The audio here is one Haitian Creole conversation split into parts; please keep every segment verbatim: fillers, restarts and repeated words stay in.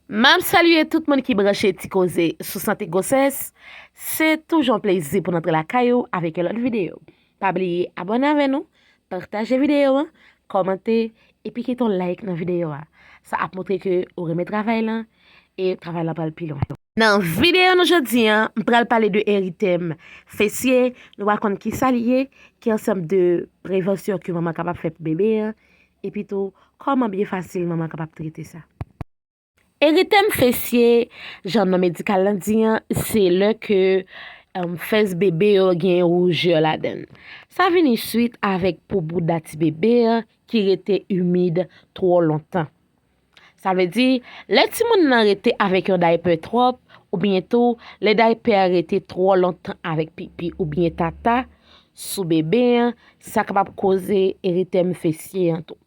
M ap salye tout moun ki branche Ti Koze sou sante gwosès. Se toujou yon plezi pou n antre lakay ou avèk yon lòt videyo. Pa bliye abòne avè nou, pataje videyo an, kòmante epi kite yon like nan videyo a. Sa ap montre ke ou renmen travay lan e travay lan pral pi lwen. Nan videyo nou jodi a, m pral pale de eritèm fesye. Nou pral konn kisa li ye, ki ansanm de prevansyon ke manman kapab fè pou bebe an, epi tou kòman byen fasil manman kapab trete sa. Eritèm fesye, jan non medikal lan di an, se lè ke um, fès bebe yo gen woujè ladan l. Sa vini swit avèk po bouda ti bebe an ki rete imid twò lontan. Sa vle di, lè timoun nan rete avèk yon daypè twòp, oubyen tou, lè daypè a rete twò lontan avèk pipi oubyen tata sou bebe an, sa kapab koze eritèm fesye an tou.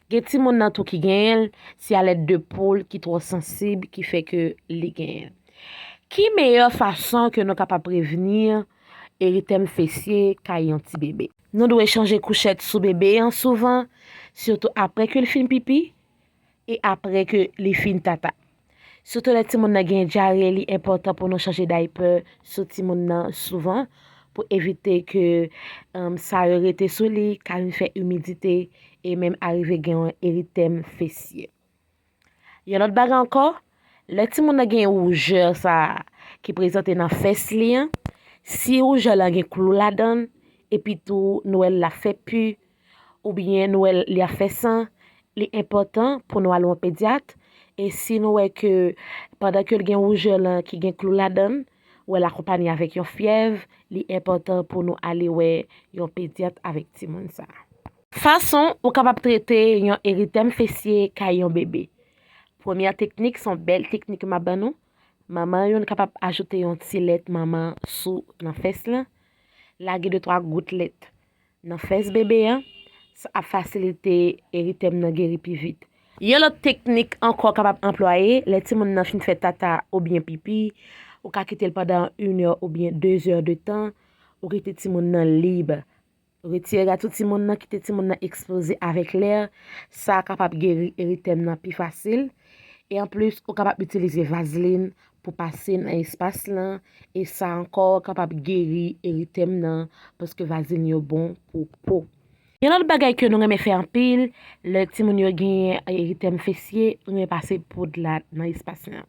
Gen timoun nan tou ki genyen l, se alèd de po l ki twò sansib ki fè ke li genyen l. Ki meyè fason ke nou kapab prevni eritèm fesye kay yon ti bebe? Nou dwe chanje kouchèt sou bebe an souvan, sitou apre ke l fin pipi e apre ke li fin tata. Sitou lè timoun nan gen dyare, li enpòtan pou nou chanje daypè sou timoun nan souvan pou evite ke um, sa yo rete sou li, ka vin fè imidite e menm arive gen yon eritèm fesye. Yon lòt bagay ankò, lè timoun nan gen woujè sa a ki prezante nan fès li an, si woujè lan gen klou ladan l, epi tou nou wè l ap fè pi, oubyen nou wè l ap fè san, li enpòtan pou nou al wè yon pedyat. E si nou wè ke pandan ke l gen woujè lan ki gen klou ladan l, ou wè l akonpanye avèk yon fyèv, li enpòtan pou nou ale wè yon pedyat avèk timoun sa a. Fason ou kapab trete yon eritèm fesye kay yon bebe. Premyè teknik, se yon bèl teknik m ap ban nou. Manman yo kapab ajoute yon ti lèt manman sou nan fès lan. Lage de twa gout lèt nan fès bebe an, sa ap fasilite eritèm nan geri pi vit. Yon lòt teknik ankò kapab anplwaye, lè timoun nan fin fè tata oubyen pipi, ou ka kite l pandan inè oubyen dezè de tan, ou kite timoun nan lib. Retire rad sou timoun nan, kite timoun nan ekspoze avèk lè, sa kapab geri eritèm nan pi fasil. E anplis, ou kapab itilize vazlin pou pase nan espas lan, e sa ankò kapab geri eritèm nan, paske vazlin yo bon pou po. Yon lòt bagay ke nou renmen fè anpil, lè timoun yo genyen eritèm fesye, nou renmen pase poud la nan espas lan.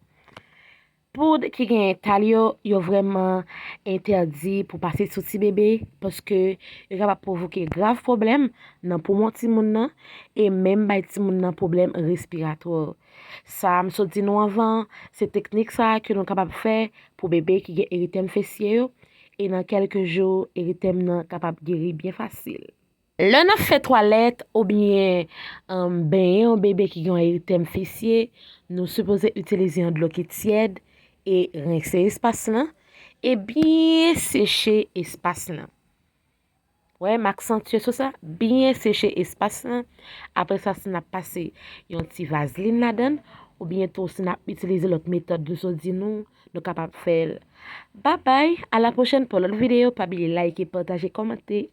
Poud ki genyen tal yo, yo vrèman entèdi pou pase sou ti bebe, paske yo kapab pwovoke grav pwoblèm nan poumon timoun nan, e menm bay timoun nan pwoblèm respiratwa. Sa m sot di nou anvan, se teknik sa a ke nou kapab fè pou bebe ki gen eritèm fesye yo, e nan kèlke jou, eritèm nan kapab geri byen fasil. Lè n ap fè twalèt oubyen um, benyen yon bebe ki gen yon eritèm fesye, nou sipoze itilize yon dlo ki tyèd e rense espas lan e byen seche espas lan. Wè, m aksantye sou sa, byen seche espas lan. Apre sa, si n ap pase yon ti vazlin ladan l, oubyen tou si n ap itilize lòt metòd nou sot di nou, nou kapab fè l. Babay, a la pwochèn pou lòt videyo, pa bliye like, pataje, kòmante.